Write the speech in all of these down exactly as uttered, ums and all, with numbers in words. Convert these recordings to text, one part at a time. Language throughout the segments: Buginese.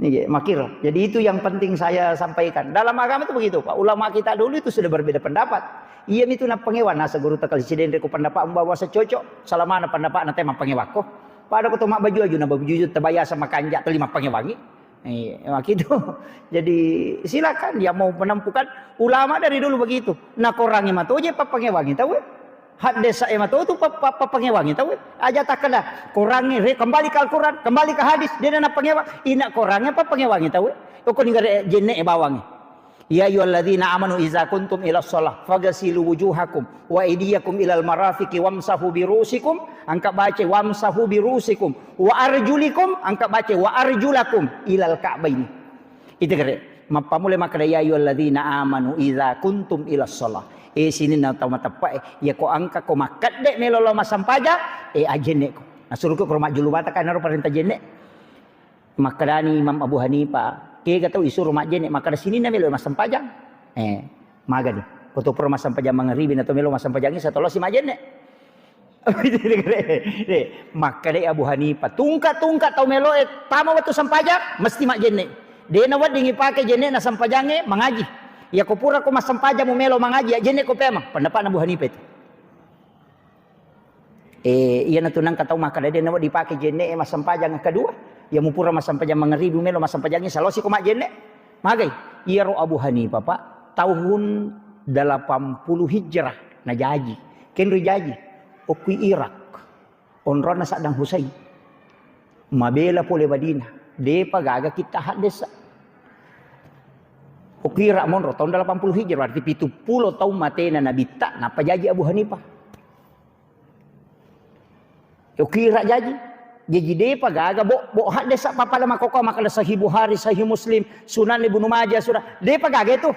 Iya, makiro. Jadi itu yang penting saya sampaikan. Dalam agama itu begitu, Pak. Ulama kita dulu itu sudah berbeda pendapat. Iya, itu nappangewa nasa guru tekal siden reko pendapat membawa cocok, selama na pendapat na tema pangewako. Pada ko to mabbaju-aju na baju-aju tabaya sama kanja teli mappangewangi. Iya, begitu. Jadi silakan dia mau menempuhkan, ulama dari dulu begitu. Na korangi matoje pappangewangi tahu. Haddesa e matotu pa-, pa-, pappangewangi tau. Aja takkeda, korangnge, re, kembali ke Al-Quran, kembali ke hadis, de na nappangewa. Ina korangnge pappangewangi tau. Oko ninggare jenne e bawangi. Ya ayyuhalladzina amanu idza kuntum ila shalah faghsilu wujuhakum wa aydiyakum ilal marafiqi wamsahu birusikum, angka baca wamsahu birusikum, wa arjulikum, angka baca wa arjulakum ilal ka'baini. Itu kere. Mappamula makkeda, "Ya ayyuhalladzina amanu idza kuntum ila shalah." Eh, sininna tau mateppa e, ya ko angka ko makkedde melo lo massempajang, eh, ajenne ko. Nasuruku ko majjulu mata kan ro parenta jenne. Makkedani Imam Abu Hanifah, kega tau isuro majjenne, makkeda sininna melo massempajang. Eh, magani. Ko to pura massempajang mangaribi na to melo massempajang isa tolo si majjenne. Makkedai Abu Hanifah, tungka-tungka tau meloe tama wettu sempajang, mesti majjenne. De na wedding ipake jenne na sempajangnge mangaji. Iya ko pura ko massempajang mu melo mangaji, ya jenne ko pemang. Pendapatna Abu Hanifah itu. Eh, iya natu nangka tau makkeda de na wedding ipake jenne e massempajang kedua. Ya mu pura massempajang mangaribi melo massempajangnge salosi ko majjenne. Magai, iyaro Abu Hanifah, Pak, tahun delapan puluh Hijrah najaji. Kenri jaji, okkui Irak. Onronna Saddam Hussein. Mabela pole Madinah. Depa gaga kitta haddesa. Okkui Irak monro tahun delapan puluh Hijrah, berarti pitu pulo taung matena Nabitta, nappa jaji Abu Hanifah. Yo kira jaji. Jaji depa gaga bo, bo haddesa pappada makkokkoe makkeda Sahih Bukhari, Sahih Muslim, Sunan Ibnu Majah, Sunan. Depa gaga itu.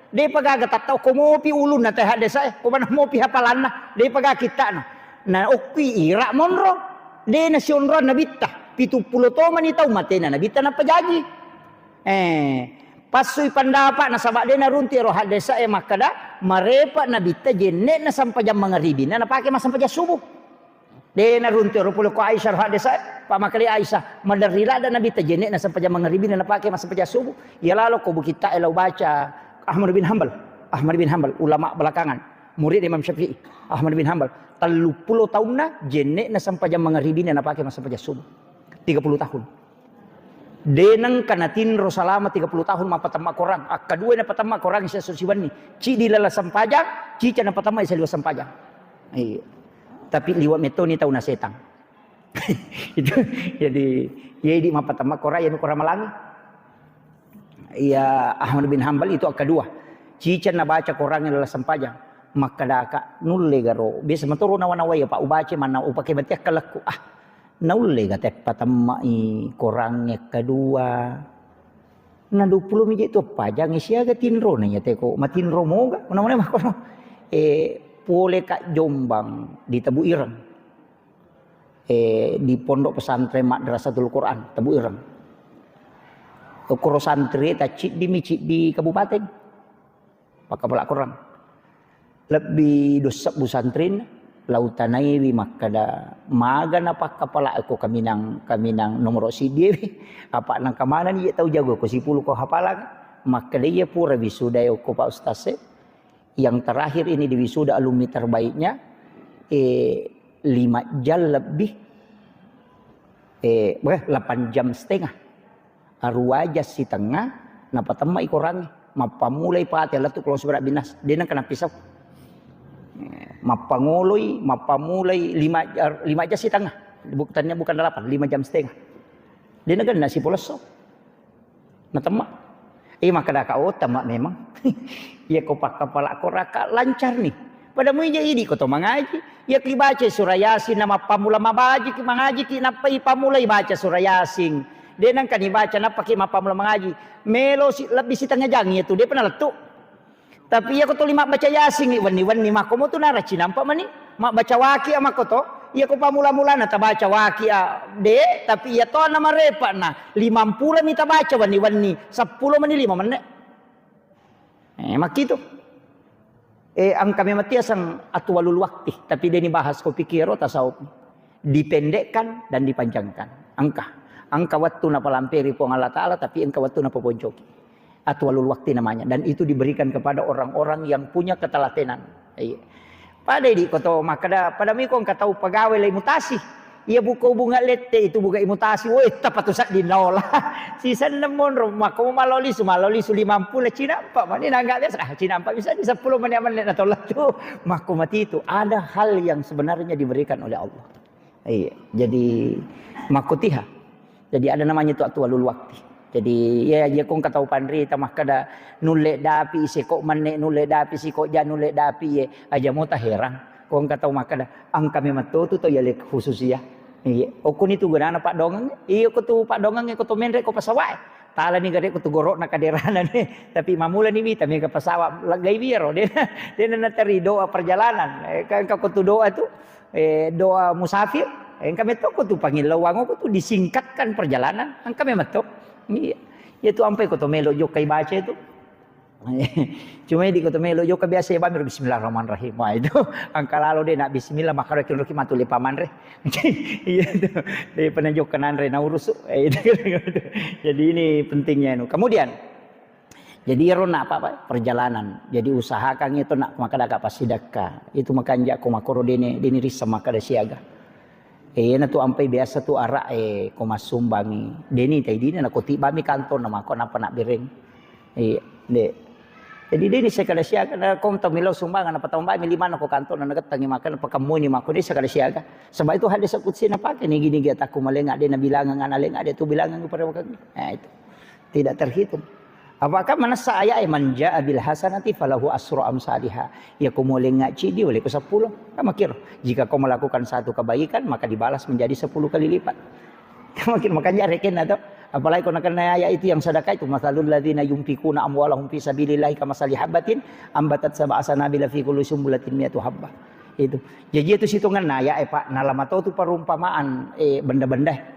Depa gaga tattau ko mopi ulunna te haddesa e, ko mana mopi hafalanna, depa gaga kittana. Na okkui Irak monro, de na sionroang Nabitta. Pitu pulo tomani tau matena Nabitta nappa jaji. Eh, passui pendapat nasaba de naruntu ero haddesa e makkeda marepa Nabitta jenne na sempajang mangaribina napake massempajang subuh. De naruntu ero pole ko Aisyah haddesa, pa makkeda Aisyah, maderri ladda Nabitta jenne na sempajang mangaribina napake massempajang subuh. Iya lalo ko bukitta e lau baca Ahmad bin Hambal. Ahmad bin Hambal, ulama belakangan, murid Imam Syafi'i. Ahmad bin Hambal, tellu pulo taunna jenne na sempajang mangaribina napake massempajang subuh. Tiga puluh tahun. De nengka natinro salama tiga puluh tahun mappatemma Korang. Akkadua napatemma Korang siesso siwenni. Cidi lala sempajang, cica napatemma saliwa sempajang. Iya. Tapi liwa metoni tau na setang. Itu jadi, iya idi mappatemma Korang, iya mi Korang malangi. Iya Ahmad bin Hambal itu akkadua. Cica nabaca Korang lala sempajang. Makkedaka nulle garo. Biasa matoro nawa-nawa ya Pak ubaca manna upake mati akkalakku. Ah, Naulle ga teppa temma'i Korangnge kedua. Na dua puluh miji tu pajangngi siaga tinrona iya teko matinro moga. Namanya mah kono. Eh, pole ka Jombang di Tebu Ireng. Eh, di Pondok Pesantren Madrasatul Quran Tebu Ireng. Okoro santri ta ciddi mi ciddi kabupaten. Pakkapala Korang. Lebbi dua sebbu santrin, lau tanaiwi makkeda, magana pakkapala ko kaminang, kaminang nomoro siddi wi. Apa nangka manani je tau jago ko sipulu ko hafalang. Makkeda iya pura wisuda okko Pak Ustaz e. Yang terakhir ini di wisuda alumni terbaiknya, eh, lima jam lebih, eh, weh, delapan jam setengah. Aruwa jang sitengnga, napatemma'i Korangnge. Mappamulai Fatihah lettu Qul a'udzu birabbinas. De nengka nappisau. Mappangoloi, mappamulai lima, lima jam sitengnga. Buk-, tania bukan delapan, lima jam setengah. De nagenna sipolesso. Natemma. Eh, makkedaka, "Oh, temma memang." Iya ko pakkapala Korang ka lancar ni. Pada mui je idi ko to mangaji. Iya ki baca surah Yasin na mappamula mabajiki, mangajiki, nappa ipamulai baca surah Yasin. De nengka ni baca nappa ki mappamula mangaji. Melo si, lebbi sitengnga jang iya tu, depa nalettu. Tapi iya ko tuli mabbaca Yasin wenni-wenni makko mo tu nara cinampa mani. Mabbaca waki a makko to. Iya ko pamula-mulana tabaca waki a de, tapi iya to na marepa na limampulo mi tabaca wenni-wenni, seppulo mani lima menne. Eh, makkitu. Eh, engka memang tiaseng atwalul wakti, tapi de nibahas ko pikkiro tasawuf. Dipendekkan dan dipanjangkan. Engka. Engka wettu napalamperi Puang Allah Ta'ala, tapi engka wettu napaponcoki. Atwalul wakti namanya. Dan itu diberikan kepada orang-orang yang punya ketelatenan. Iya. Pada idi ko to makkeda, pada miko engka tau pegawai le mutasi. Iya buka hubungan lette itu buka imutasi. Woi, tapa tu saddi naola. Sisenna monro, makko malo lisu, malo lisu limampulo cinampa. Mani nangga biasa, ah, cinampa bisa di sepuluh menit, menit na tola tu. Makko mati itu. Ada hal yang sebenarnya diberikan oleh Allah. Iya, jadi makkotiha. Jadi ada namanya itu atwalul wakti. Jadi ya, ya kong katau panrita makkeda nulle dapi siko menne, nulle dapi siko ja, nulle dapi ye. Aja mota herang. Kong katau makkeda angka memang to tu to ya le khusus ya. Iya, okuni tu gunana Pak Dongeng. Iya, ko tu Pak Dongeng ko to menre ko pesawat. Tala ni gare ko tu gorok na kaderana ni. Tapi mamula ni wita mega pesawat lagai biro. Dia, dia na teri doa perjalanan. Eh, kan ko tu doa tu eh, doa musafir, engka metto ko tu pangillauango ko tu disingkatkan perjalanan, engka memang to. Iya. Iya tu ampai ko to melo jokka ibaca itu. Cuma di ko to melo jokka biasa ya bamir bismillahirrahmanirrahim. Wah itu angka lalo deh nak bismillah maka rokin rokin matu lepa manre. Iya tu. Dia pernah jokka nanre na urusu. Eh, itu. Jadi ini pentingnya anu. Kemudian Jadi iyaro na apa, apa perjalanan. Jadi usahakan itu nak makkeda ka passidekka. Itu makanja ko makkoro dene dene rissa makkeda siaga. Eh, iyana tu ampai biasa tu arak eh ko massumbangi. Deni tai dina na ko tibami kantor na mako napa nak bereng. Iya, de. Jadi deni sekada siaga na ko tau milo sumbangan apa tau bami lima na ko kantor na nagettangi makan apa kemmuni mako de sekada siaga. Sebab itu hadis kutsi na pakai ni gini dia takku malenga de na bilangan ana lenga de tu bilangan pada wakang. Nah, itu. Tidak terhitung. Apakah manessa ayat man jaa bil hasanati falahu asru amsaliha. Ya ko molenga cidi oleh ko sepuluh. Kan makiro. Jika kau melakukan satu kebaikan maka dibalas menjadi sepuluh kali lipat. Kan makiro makanya reken atau apalagi kau nakena ayat itu yang sedekah itu masalul ladzina yunfikuna amwalahum fi sabilillahi kamasali habbatin ambatat sab'a sanabila fi kulli sumbulatin mi'atu habbah. Itu. Jadi itu situngan ayat eh Pak, nalama tau tu perumpamaan eh benda-benda.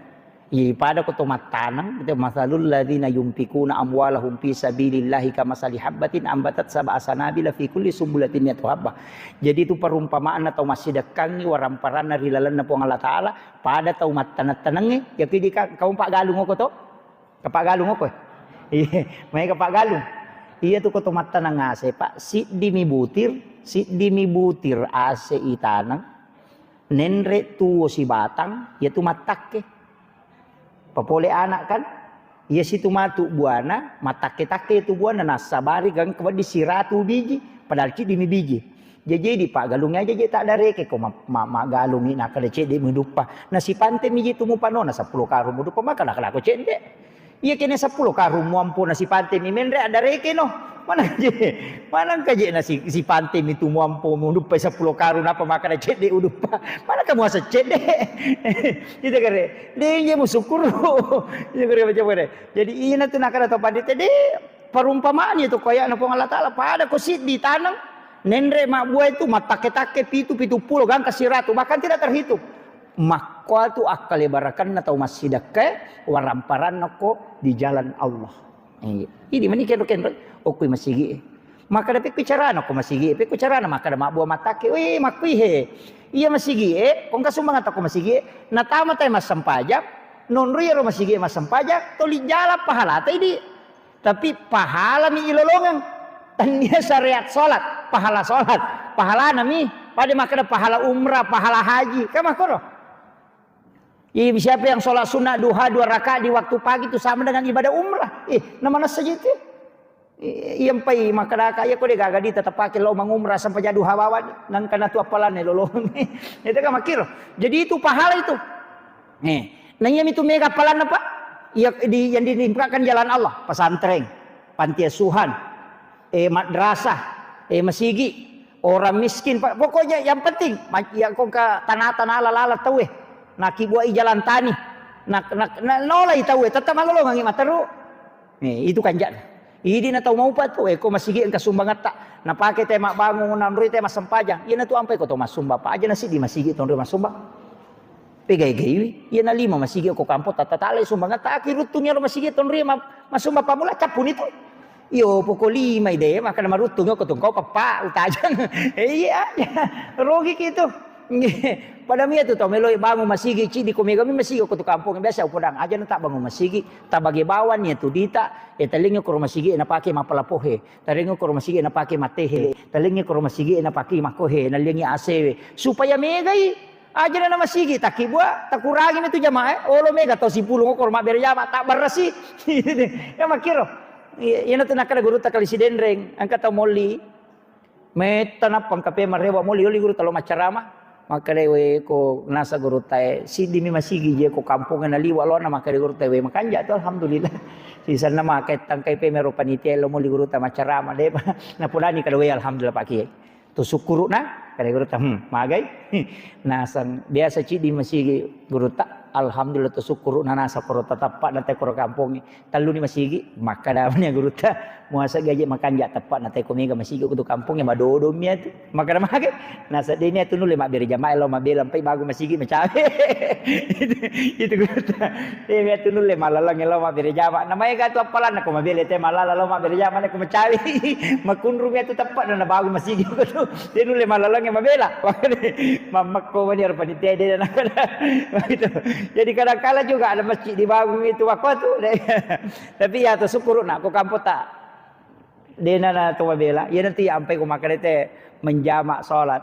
Iya, pada ko to mattaneng, itu masalul ladzina yunfikuna amwalahum fi sabilillahi kamasali habbatin ambatat sab'a sanabila fi kulli sumbulatin mi'atu habbah. Jadi itu perumpamaan atau massidekkangi waramparanna ri lalenna Puang Allah Ta'ala, pada tau mattaneng-tanengnge, ya kidi ka, kau pak galung ko to? Kapak galung ko? Iya, mai kapak galung. Iya tu ko to mattaneng ase, Pak. Siddi mi butir, siddi mi butir ase itaneng. Nenre tuo sibatang, iya tu mattakke. Papole anak kan, iya situ matu buana, mattakke-takke tu buana, nassabari gangka wedding siratu biji, padahal ciddi mi biji. Jaji di paggalungi aja je tak dareke ko ma, ma, maggalungi nakada cedde muduppa. Nasipante mi je tu mupanona seppulo karung muduppa maka nakada ko cedde. Iya kene seppulo karung muampo nasipante mi menre ada reke no. Mana je? Mana kaje nasi sipante mi tu muampo muduppa seppulo karung apa maka cedde uduppa. Mana kamu asa cedde? Kita kare. Deh, iya musyukuru. Iya kare macam kare. Jadi ina tu nakada to pandita de perumpamaan itu koyakna Puang Allah Ta'ala pada ko siddi taneng nenre mabbua itu mattakke-takke pitu pitu pulo gangka siratu bahkan tidak terhitung. Makkoa tu akkale barakanna tau massidekkae waramparanna ko di jalan Allah. Iya. Idi mani kenro-kenro okkui masigi. Maka da pekku carana ko masigi, pekku carana maka da mabbua mattakke. Weh, makkui he. Iya masigi e, kongka sumbangata ko masigi e, natama tai massempajang, nonro iyaro masigi e massempajang, toli jala pahalata idi. Tapi pahalami ilolongeng. Tannia syariat salat, pahala salat, pahalana mi. Pada makkeda pahala umrah, pahala haji. Kan makkoro. Jadi siapa yang sholat sunnah duha dua rakaat di waktu pagi itu sama dengan ibadah umrah. Eh, nama nasa gitu. Eh, yang pai makkeda ka iya ko de gaga di tetap pakai lo mengumrah sampai jadi duha bawa nang kana tu apalan lo lo. Itu kan makir. Jadi itu pahala itu. Nih, nah iya itu mega apalan apa? Iya di yang diinfakkan jalan Allah, pesantren, panti asuhan, eh madrasah, eh masigi, orang miskin, Pak. Pokoknya yang penting ma- ya kok ke tanah-tanah lala tahu eh. Naki buai jalan tani. Nak nak na, nolai tahu eh, tetap malolongangi materu. Eh, itu kan jak. Idi na tau maupa tu, eh, ko masigi engka sumbangatta. Napake te mabbangung, nanrui te massempajang. Iya na tu ampai ko to massumba pa aja nasi di masigi tonrui massumba. Pegai-gaiwi, iya na lima masigi ko kampo tata tale sumbangatta aki ruttung iyaro masigi tonrui ma- massumba pamula cappuni tu. Iyo poko lima ide maka na maruttung ko tungkau papa utajang. Eh, iya, iya. Rogi ki tu. Nggih, pada mia tu tau meloi bangun masigi, cidi ko mega mi masigi ko tu kampong biasa upodang aja na tak bangun masigi, tabage bawang ya tu dita, e talengi ko masigi na pake mapalapohe, talengi ko masigi na pake matehe, talengi ko masigi na pake makohe, na liangi asewe, supaya megai aja na masigi, taki bua, takurangi mi tu jamaah, eh. Olo mega tau sipulung ko mabere jama, tak beresi. Ya makiro. Iya, iya na tu nakada guru takali sidenreng, angka tau molli. Metta nappa engka pe marewa moli, oli guru talo maccarama. Makkeda we ko nasa guru tae, siddi mi masigi je ko kampongnge na liwa lona, makkeda guru tae we makanja tu alhamdulillah. Sisanna maka tangkai pe mero panitia lo moli guru ta maccarama de. Napodani kada we alhamdulillah Pak Kiai. Tu sukkuruna kada guru ta, hmm, magai. Nasang biasa ciddi masigi guru ta, alhamdulillah tu sukkuruna nasa koro tatappa na te koro kampongnge. Telluni masigi, makkeda mani gurutta, muaseng gaje makanja teppa na teko mega masigi kutu kampongnge madodo mi atu. Makkeda mage, naseddeni atu nulle mabbere jamaah lo mabbela empai bagu masigi macawe. Itu, itu gurutta. Eh, mi atu nulle malalang lo mabbere jamaah. Na maega tu appalanna ko mabbela te malala lo mabbere jamaah ko macawe. Makunru mi atu teppa na bagu masigi kutu. Dia nulle malalang mabbela. Mammekko mani ero panitia de na. Gitu. Jadi kadang kala juga ada masjid dibangun itu waktu tu. Tapi ya tu syukur nak ko kampota. Dena na to mabela. Iya nanti ampai ko makkeda te menjama salat.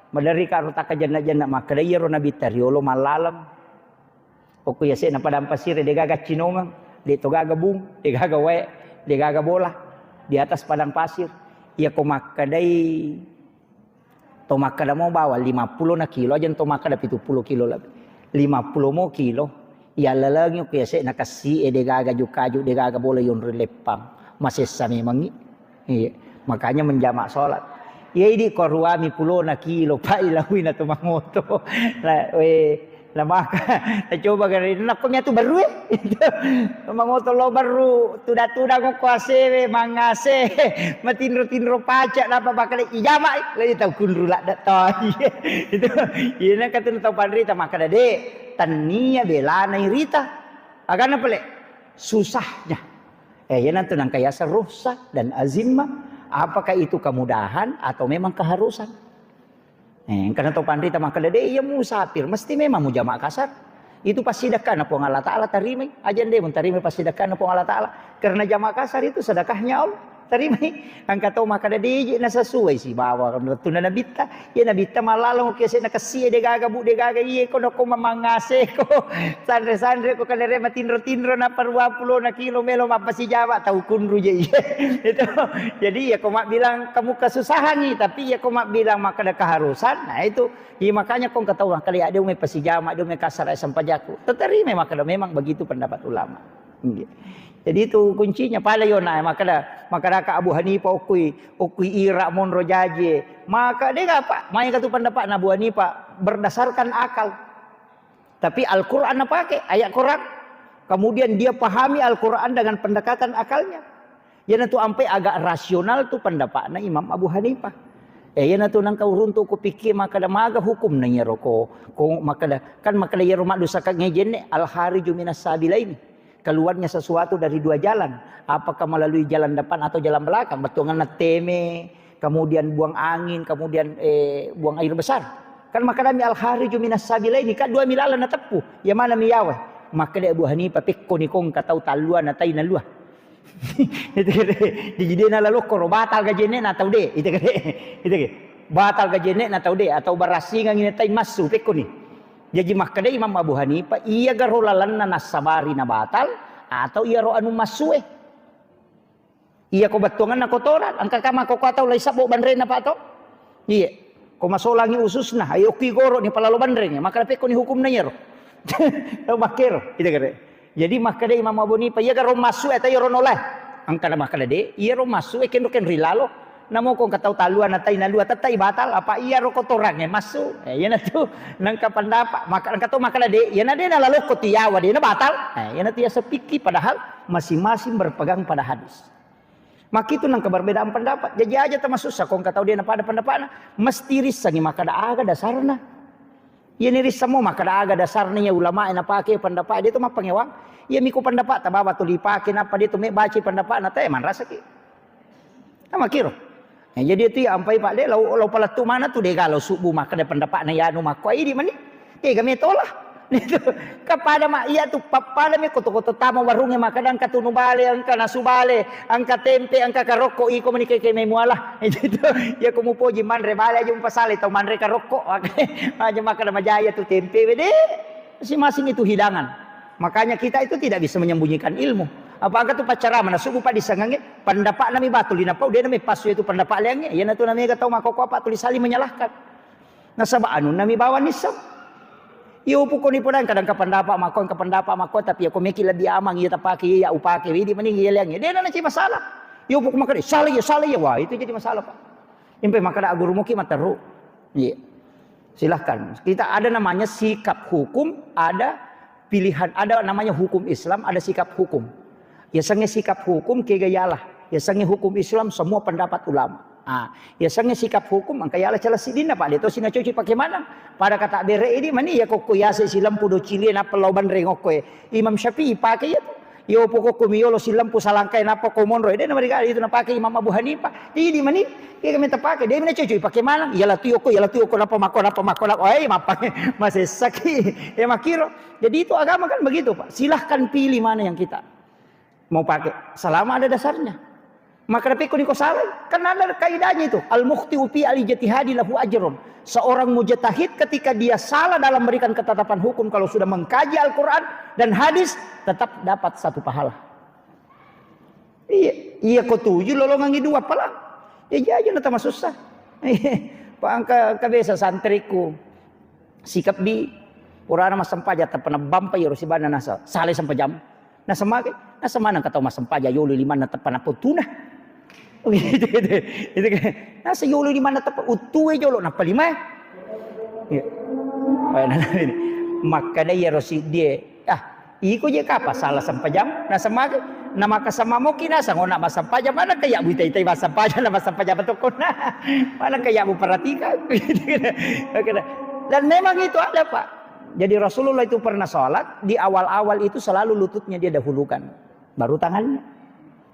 Maderri ka ro takkajenna-jenna makkeda iya ro nabitta riolo mallaleng. Okko yase na padang pasir de gaga cinongeng, de to gaga bung, de gaga wae, de gaga bola di atas padang pasir. Iya ko makkedai To makkeda mo bawang lima pulo na kilo, aja to makkeda pitu pulo kilo lebbi. Lima pulo mo kilo, iyallalengi ko yase na kessi e, de gaga ju kaju, de gaga bola yonroi leppang. Masessa memangi. Iya. Makanya menjamak sholat. Iya idi ko ruami pulo na kilo, pai lawi na to mangoto. Nah, we, Namaka, nacoba gare, nakko miatu berru e. Mangoto lo berru, tuda-tuda ngokko asewe, mangase, matinro-tinro paca, napa bakale ijama, lagi tau kunru ladda to. Itu, iya naka tu tau panrita, makkeda de, tania belana irita. Agana pale, susahnya. Eh, iya nantu nangka yasa rukhsah dan azimah. Apakah itu kemudahan atau memang keharusan? Eh, engkana to panrita makkeda, "De, iya musafir, mesti memang mujama kasar." Itu passidekkanna Puang Allah Ta'ala, tarimai. Aja de muntarimai passidekkanna Puang Allah Ta'ala. Karena jama kasar itu sedekahnya Allah. Tarimai. Engka to makkeda, "De, je na sesuai sibawa tuna nabitta." Iya nabitta mallaleng oke se na kessi e, de gaga bu, de gaga iye ko nako mamangase ko. Sanre-sanre ko kanere matinro-tinro na parua pulo na kilo melo mappasijama tau kunru je iye. Itu. Jadi iya ko mabbilang kamu kesusahan nih, tapi iya ko mabbilang makkeda keharusan, nah itu. Iya makanya ko engka tau makkeda, "Ade ume pasijama, ade ume kasar sempajakku." Teterima makkeda memang begitu pendapat ulama. Iya. Jadi itu kuncinya. Pale yona makkeda, makkeda ka Abu Hanifah okui, okui ira monro jaje. Maka de apa? Mai katu pendapat Abu Hanifah berdasarkan akal. Tapi Al-Quran napake, ayat Quran. Kemudian dia pahami Al-Quran dengan pendekatan akalnya. Iyanatu ampai agak rasional tu pendapatna Imam Abu Hanifah. Eh, iyanatu nangka uruntu ku pikir makkeda maga hukumna iyaro ko, ko makkeda, kan makkeda iyaro maddusa ka ngejenne al-khariju minas sabilaini. Keluarnya sesuatu dari dua jalan. Apakah melalui jalan depan atau jalan belakang? Bettuanganna teme, kemudian buang angin, kemudian, eh, buang air besar. Kan makkedami al-khariju minas sabilaini, kan dua mi lalang nateppu. Iya mana mi yawa? Makkeda Abu Hanifah, pekkoni kongka tau tallua na tai nalua. Itu kede. Jadi de nalalokko ro batal gajenne na tau de. Itu kede. Itu kede. Batal gajenne na tau de atau barasingangi na tai massu, pekkoni. Jaji makkeda Imam Abu Hanifah, iya garo lalenna nassabari na batal atau iyaro anu massue. Iya ko bettuanganna kotoran, engka ka makkokko tau lai sabbo banrenna, Pak, to? Iya. Ko masolangi ususna, ayo ki goro ni palalo banreng, maka pekko ni hukumna iyaro. Tau makkero, itu kere. Jadi makkeda Imam Abu Hanifah, iya garo massu e, tai ro nolai. Engka na makkeda de, iya ro massu e kenro kenri lalo. Namo ko engka tau talua na tai nalua, tettai batal, apa iya ro kotorangnge massu. Eh, iya na tu, nengka pendapat, maka engka to makkeda de, iya na de na lalokko tiawa de na batal. Eh, iya na tu ya sepiki, padahal masing-masing berpegang pada hadis. Makkitu nengka perbedaan pendapat. Jaji aja tamasussa ko engka tau de na pada pendapatna, mesti rissangi makkeda aga dasarna. Iya ni rissamo makkeda aga dasarna iya ulama e napake pendapat de to mappangewang. Iya miko pendapat ta baba tuli pake nappa de to me baca pendapat na te manrasaki. Namakiro. Nah, jadi itu ya ampai Pak de, lau, lau palettu mana tu de, kalau subuh makkeda pendapatna ya anu makko, idi mani. Tega metola. Itu kepada mak iya tu, pada me koto-koto tama warungnge makkeda engka tunu bale, engka nasu bale, engka tempe, engka karokko, iko mani keke memuala. Itu ya ko mupoji manre bale aja umpasale tau manre karokko. Aja makkeda majaya tu tempe wede. Masing-masing itu hidangan. Makanya kita itu tidak bisa menyembunyikan ilmu. Apa angka tu paccarama na subuh Pak disangangnge, pendapat nami batul, inappa ude nami pasu itu pendapat leangnge. Iya natu nami tau makko apa tulis saling menyalahkan. Nasaba anu nami bawa nisseng. Iyo pukoni podang kadang ke pendapat makko, ke pendapat makko, tapi ya ko meki lebih aman iya tapake, iya upake, idi mending iya leangnge. De na naci masalah. Iyo pukoni makkeda salah ya, salah ya. Wah, itu jadi masalah, Pak. Impe makkeda aguru muki materu. Iya. Silahkan. Kita ada namanya sikap hukum, ada pilihan, ada namanya hukum Islam, ada sikap hukum. Ya sange sikap hukum kega yalah. Ya sange hukum Islam semua pendapat ulama. Ah, ya sange sikap hukum engka yalah cala sidinna Pak, de to sina coci pake manang. Pada kata bere ini mani ya kokko yase silempu do cilie nappa lao banre ngokko e. Imam Syafi'i pake ya tu. Iyo pokokku miyolo silempu salangkai nappa ko monro, de namariga itu napake Imam Abu Hanifah. Idi mani, iya kami tapake, de mina cocok pake manang. Iya latu yoko, iya latu yoko, napa mako, napa mako, napa, eh, mapa, masessaki, ya makiro. Jadi itu agama kan begitu, Pak. Silahkan pilih mana yang kita mau pakai, selama ada dasarnya. Maka tapi ko niko salah, kan ada kaidahnya itu. Al mukhti'u fi al ijtihadi lahu ajrun. Seorang mujtahid ketika dia salah dalam memberikan ketetapan hukum, kalau sudah mengkaji Al-Quran dan hadis, tetap dapat satu pahala. Iya, iya ko tuju lolongangi dua pala. Ya jaja na tama susah. Pangka kabesa santriku. Sikap di urana massempajang teppa nabbampa iyaro sibanna nasa. Sale sempajang. Nasa mage, nasa maneng katau massempajang yolo limanna teppa napottuna. Gitu, gitu. Itu kan. Nasa yolo limanna teppa uttue jolo nappa lima. Iya. Makkeda iyaro siddie, ah, iko je kapa sala sempajang, nasa mage, na maka sama moki nasa ngona massempajang, mana kayak bu itai-itai massempajang, na massempajang betul kona. Mana kayak bu perhatikan. Oke dah. Dan memang itu ada, Pak. Jadi Rasulullah itu pernah sholat, di awal-awal itu selalu lututnya dia dahulukan, baru tangannya.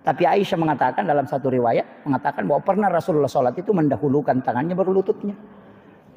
Tapi Aisyah mengatakan dalam satu riwayat, mengatakan bahwa pernah Rasulullah sholat itu mendahulukan tangannya baru lututnya.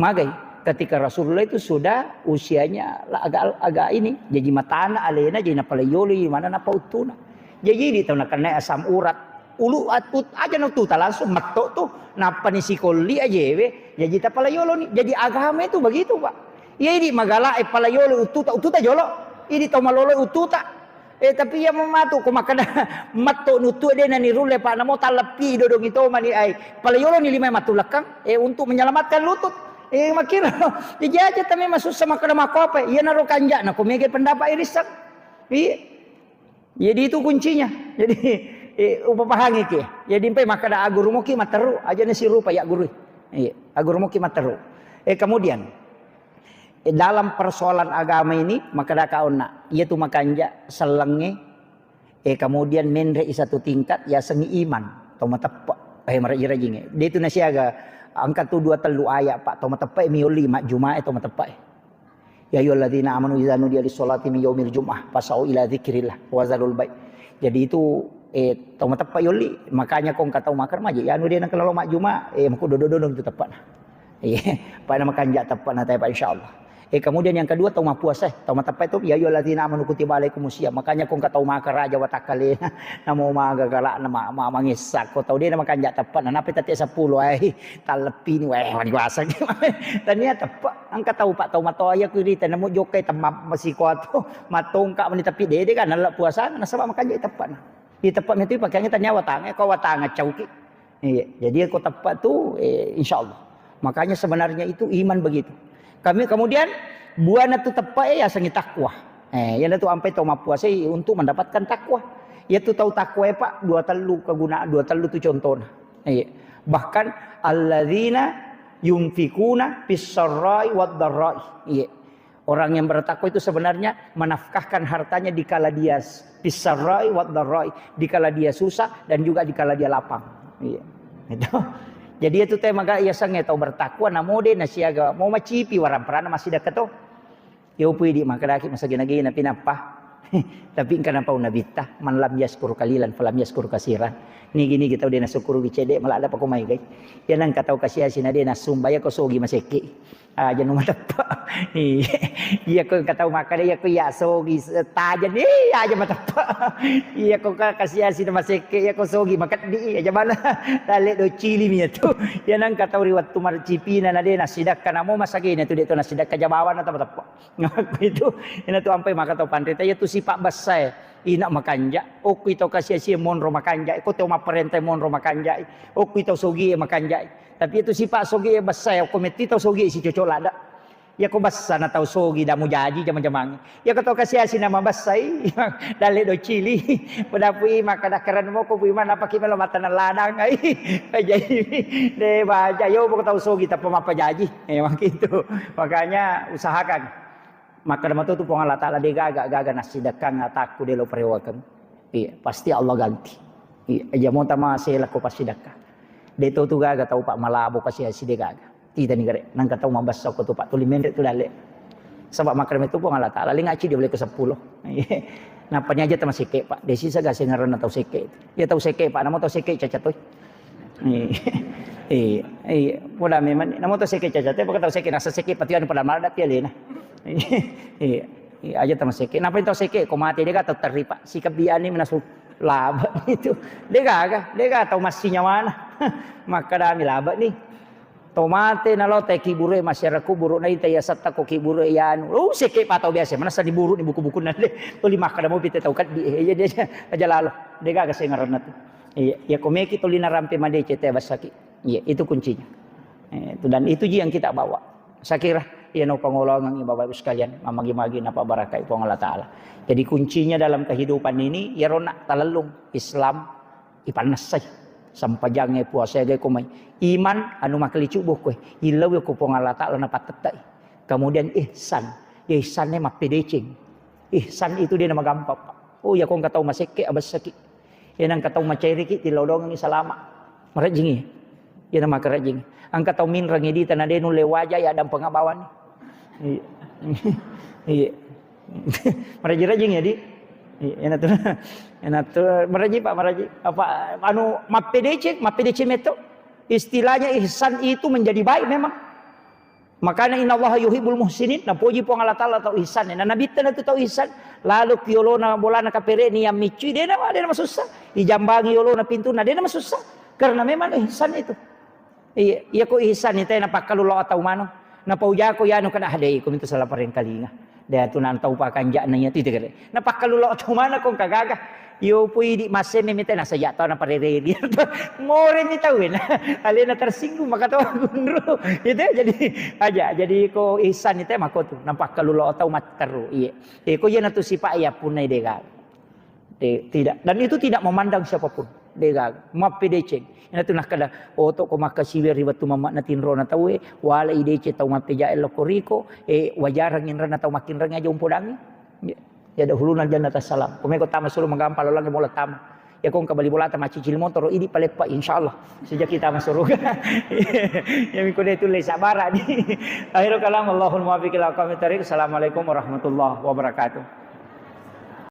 Magai, ketika Rasulullah itu sudah usianya la-, agak, agak ini, jadi matana alena, jadi napalaioli, mana napauttuna. Jadi di tahu nakenai asam urat, ulu atut aja nututa langsung metto tuh, napani sikolli ajewe, jadi tapalaioloni. Jadi agama itu begitu, Pak. Iya, idi magala e palaiolo uttuta, uttuta jolo. Idi tau malolo uttuta. Eh, tapi iya mamatu ko makkeda metto nuttu de nanirulle, Pak, namo talleppi dodongi to mani ai. Palaioloni lima matu lekkang, eh, untuk menyelamatkan lutut. Eh, makkiro. Jadi aja tami masussa makkeda makko apa. Iya naro kanjana ko mega pendapat irisseng. Iya. Jadi itu kuncinya. Jadi, eh, upapahangi ki. Jadi empai makkeda aguru moki materu, aja nasirupa ya guru. Iya, aguru moki materu. Eh, kemudian, eh, dalam persoalan agama ini, makkeda kaonna, iya tu makanja sellengnge, eh, kemudian menre i satu tingkat, ya sengi iman, tau mateppe. Eh, maraji-rajinge. Dia itu nasiaga, angka tu dua tellu ayat, Pak, tau mateppe, mioli, mak Jumat, eh, tau mateppe. Ya ayyuhalladzina amanu idza nudiya lis-sholati min yaumil jum'ah fas'au ila dzikrillah wa dzarul bai'. Jadi itu, eh, tau mateppe yolli, makanya ko engka tau makkeda maje, ya anu de nengka lalo majjuma, eh, mako dodo-dodo itu teppana. Iya, pada makanja teppana, tapi insyaallah. Eh, kemudian yang kedua tau mappuasa, tau mateppe itu ya ayyuhalladzina amanu kutiba alaikumus siyam. Makanya ko engka tau makkeda raja watakkalena, namo maga galakna ma-, ma-, mangessa ko tau de na makanja teppana, nape tette seppulo ai. Talleppini, weh, mani kuasa. Tania teppe, engka tau, Pak, tau matoa iya ku rita, namo jokkai temma masiko atau matongka mani, tapi dede kan nalla puasa, nasaba makanja teppe na. Di teppe itu pakaiannya tania watanga, ko watanga cauki. Iya, jadi ko teppe tu, eh, insyaallah. Makanya sebenarnya itu iman begitu. Kami kemudian buana tu teppe, eh, yasengi takwa. Eh, yana tu ampai tau mappuasa untuk mendapatkan takwa. Iya tu tau takwa, eh, Pak, dua tellu kegunaan, dua tellu tu contohna. Iya. Bahkan alladzina yunfikuna fis sarra'i wad darra'i. Iya. Orang yang bertakwa itu sebenarnya menafkahkan hartanya di kala dia s-, fis sarra'i wad darra'i, di kala dia susah dan juga di kala dia lapang. Iya. Itu. Jadi itu tema ga iya sange tau bertakwa, namo de nasiaga mau macipi waramparana masih dekat tuh. Yopu idi makkedaki masagena-gena pinappa. Tapi engka napau Nabitta, "Man lam yaskur kalilan falam yaskur kasiran." Nigi-nigi tau de' nasukkurugi cedde', maladda pako mai gai. Iya nengka tau kasiasi na de' nassumba, iya ko sogi masekke. Aja nu mateppa. Iya. Iya ko engka tau makkada, iya ko iya sogi se-, taja ni, iya aja mateppa. Iya ko ka-, kasiasi na masekke, iya ko sogi makeddi, aja mana. Dalle do cili mi tu. Iya nengka tau ri wettu marcipina na de' nassidakka, namo masagena tu de' to nassidakka, jabawana ta mateppa. Itu, ina tu ampai maka tau panrita, iya tu sipa' bessae, ina makanja', okki tau kasiasi monro makanja', ko tau mapparenta monro makanja', okki tau sogi makanja'. Tapi itu sipa' sogi bessae, okko metti tau sogi si cocok ladda. Iya ko bessa na tau sogi da mujaji jama-jamang. Iya ko tau kasiasi na mabessai, dalle do cili. Pada pui maka dakkaran moko pui mana paki melo mata na ladang ai. Jadi, de' baja, yo, poko tau sogi tappa mappajaji. Eh, makitu. Makanya usahakan. Makkeda matu tu Puang Allah Taala, de' gaga, gaga nassidekkang atakku de' lo perewakeng. Iya, pasti Allah ganti. Iya, aja mo tama selakko passidekka. De' to tu gaga tau pa malabo kasiasi, de' gaga. Titani gare, nengka tau mabessa ko tu pa tuli menre tu dalle. Saba' makkeda matu Puang Allah Taala, lenga cidi boleh ke sepuluh. Iya. Napani aja tama sekke, Pak. De' sisa gasengaranna tau sekke itu. Ya tau sekke, Pak, namo tau sekke caca toi. Iya. Iya, iya. Poda memang namo tau sekke caca, tapi tau sekke nasa sekke pati anu pada maladda pi alena. Iya. Iya, aja tama sekke. Napa tau sekke ko mate de' gaga tau terri, Pak. Sikabbiani menasu laba itu. De' gaga, de' gaga tau massi nyawana. Makkadami laba ni. Tau mate nalo te kiburu e masyarakat kuburu na ita ya satta ko kiburu e ya anu. Oh, sekke pa tau biasa. Mana sadi buru ni buku-buku na de'. Tuli makkada mo pite tau keddi. Iya, de' aja lalo. De' gaga sengaranna tu. Iya, iya ko meki tuli narampe madeceng te bessaki. Iya, itu kuncinya. Eh, itu, dan itu ji yang kita bawa. Saya kira, iya no pangolongan Bapak Ibu sekalian, mamagi-magi napa barakai Puang Allah Taala. Jadi kuncinya dalam kehidupan ini, ya rona talellung Islam ipannessai. Sampajang e, puasa e, ko mai. Iman anu makalicu bokko e. Illau ko Puang Allah Taala napattettai. Kemudian ihsan. Ya ihsan e mappedeceng. Ihsan itu de' namagampang, Pak. Oh, iya ko engka tau masekke abessaki. Iya nengka tau macairiki, tilodongengi salama. Marejjingi. Iya na makarejjing. Engka tau minreng idi tana de' nulle waja ya dampeng abawani. Iya. Iya. Marejji-rejjing ya, di? Iya, ina tu. Ina tu marejji, Pak, marejji. Apa anu mappedeceng, mappedeceng meto. Istilahnya ihsan itu menjadi baik memang. Makanya innallaha yuhibbul muhsinin, napoji Puang Allah Taala tau ihsan. Na nabitta na tu tau ihsan, lalu ki yolona bolana kapere ni yang micui, de' na, de' na masussa. Ijambangi yolona pintu na, de' na masussa. Karena memang ihsan itu. Iya, iya ko ihsan itu na pakkalu lo tau mano. Napaujako yanu kada hadai ko mintu salah parengkalinga. De' tu nantau pakanja'na iya tu tegere. Napakkalulo tau mana ko engka gaga. Yo pui di masenne mita nasaja tau naparereri. Moreni tau na. Alena tersinggung maka tau gunru. Itu jadi aja. Jadi ko ihsan itu mako tu. Napakkalulo tau matteru. Iya. Eh, ko iya na tu sipa iya punna de' gaga. De', tidak. Dan itu tidak memandang siapapun. De' gaga. Mappedeceng. Ina tu nakkeda, oto ko makkasiwi ri wettu mammakna tinrona tauwe, wala ideceng tau mappejae lokko riko, e, wajarang inranna tau makkinrang aja umpodangi. Ya, ya dahuluna jannata salam. Komeko tama sulu magampa lalangi mola tama. Ya ko engka bali bolata macicil motoro, idi paleppa insyaallah. Sejak kita masuk surga. Ya miko de' tulle sabara di. Akhirul kalam, Allahul muwaffiq ila aqwamit thariq. Assalamualaikum warahmatullahi wabarakatuh.